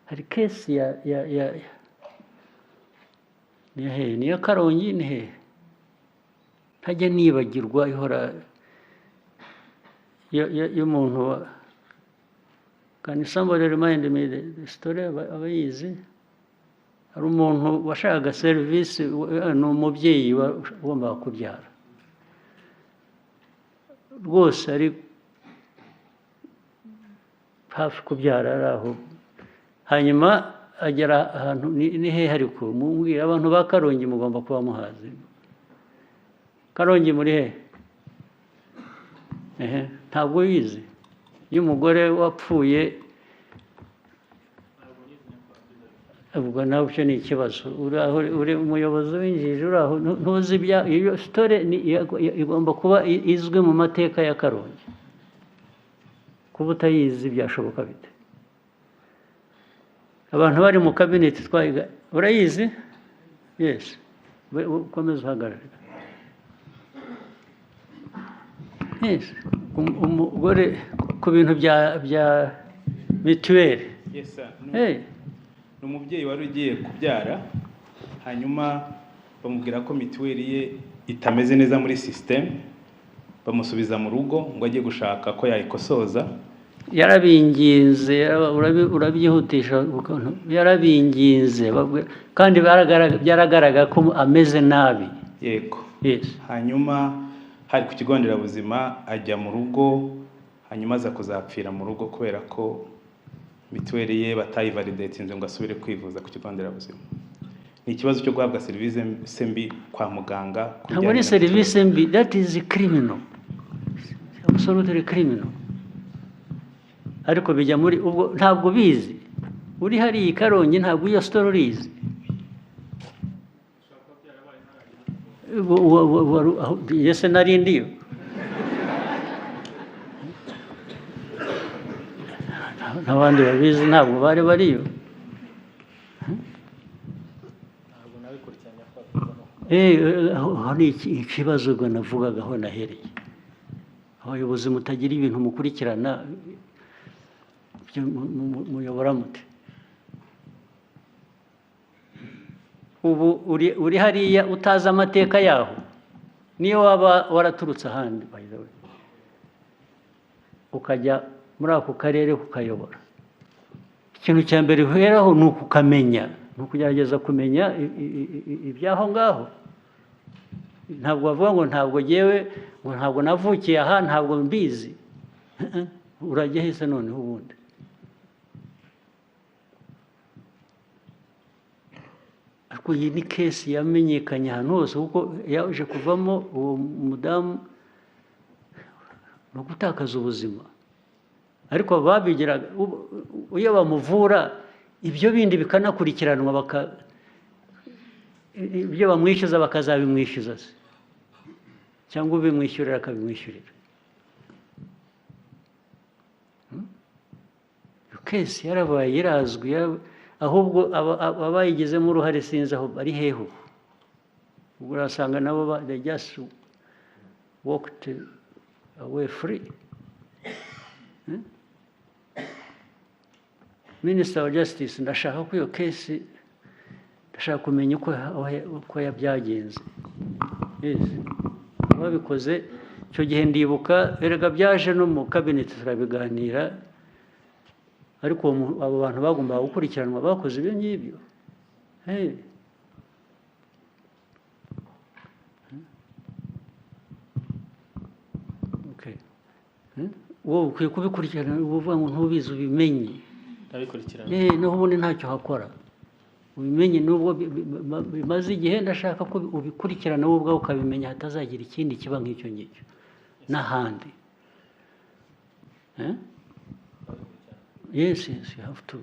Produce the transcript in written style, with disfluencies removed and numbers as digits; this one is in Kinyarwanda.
Hari case ya ni hehe? Ni iya Karongi, ni hehe? Ntajya nibagirwa, ihora y'umuntu wa. Can somebody remind me the story? Abayizi? Hari umuntu washakaga serivisi, ni umubyeyi wagombaga kubyara rwose, ari hafi kubyara, ari aho, hanyuma agera ahantu, ni hehe? Ariko mumbwire, abantu ba Karongi mugomba kuba muhazi. Karongi muri hehe? Ehe, ntabwo wizi iyo umugore wapfuye? Ubwo nawe icyo ni ikibazo. Uri aho uri umuyobozi w'injiji, uri aho ntuzi ibya iyo story. Igomba kuba izwi mu mateka ya Karongi. Kuba utayizi byashoboka bite? Abantu bari mu cabinet twayiga. Urayizi? Yes. Ukomeze uhagarare. Yes, umugore ku bintu bya mituweli. Yes, sir. Hey. Ni umubyeyi wari ugiye kubyara, hanyuma bamubwira ko mituweli ye itameze neza muri sisiteme, bamusubiza mu rugo ngo ajye gushaka ko yayikosoza. Yarabinginze, urabyihutisha ukuntu yarabinginze, kandi byaragaragara ko ameze nabi. Yego. Yes. Hanyuma hari ku kigo nderabuzima, ajya mu rugo, hanyuma aza kuzapfira mu rugo kubera ko mituweli ye batayivalidatinze ngo asubire kwivuza ku kigo nderabuzima. Ni ikibazo cyo guhabwa serivisi se mbi kwa muganga ku Ntabwo ari bijyanye na serivisi mituweli. mbi, that is criminal, absolutely criminal. Ariko bijya muri ubwo ntabwo bizi. Uri hariya i Karongi, ntabwo iyo story urizi? Ese nari ndiyo n'abandi babizi ntabwo bari bariyo. Ntabwo nabikurikiranye ko. Aho ni ikibazo ubwo navugaga, aho nahereye. Abayobozi mutagira ibintu mukurikirana, ibyo muyobora mute? Ubu uri hariya utazi amateka yaho, niyo waba waraturutse ahandi, by the way, ukajya muri ako karere kukayobora, ikintu cya mbere uheraho ni ukukamenya, ni ukugerageza kumenya iby'aho ngaho. Ntabwo bavuga ngo ntabwo ngewe, ngo ntabwo navukiye aha, ntabwo mbizi. Urajya hese noneho ubundi? Ariko iyi ni case yamenyekanye ahantu hose, kuko yaje kuvamo uwo mudamu ni ugutakaza ubuzima. Ariko babigiraga iyo bamuvura, ibyo bindi bikanakurikiranwa, ibyo bamwishyuza bakazabimwishyuza se, cyangwa ubimwishyurira akabimwishyurira. Iyo case yarabaye, irazwi, ahubwo abayigizemo uruhare sinzi aho bari hehe ubu. Ubwo urasanga nabo they just walked away free. Minister wa Justice, ndashaka ko iyo case, ndashaka kumenya uko byagenze. Yes. Babikoze icyo gihe ndibuka, erega byaje no mu cabinet turabiganira, ariko abo bantu bagombaga gukurikiranwa bakoze ibyo ngibyo. Hey. Okay. Wowe ukwiye kubikurikirana, uvuga ngo ntubizi, ubimenye. Ndabikurikirana. Naho ubundi ntacyo hakora. Ubimenye nubwo bimaze igihe, ndashaka ko ubikurikirana wowe ubwawe ukabimenya, hatazagira ikindi kiba nk'icyo ngicyo n'ahandi. Yes, yes, you have to.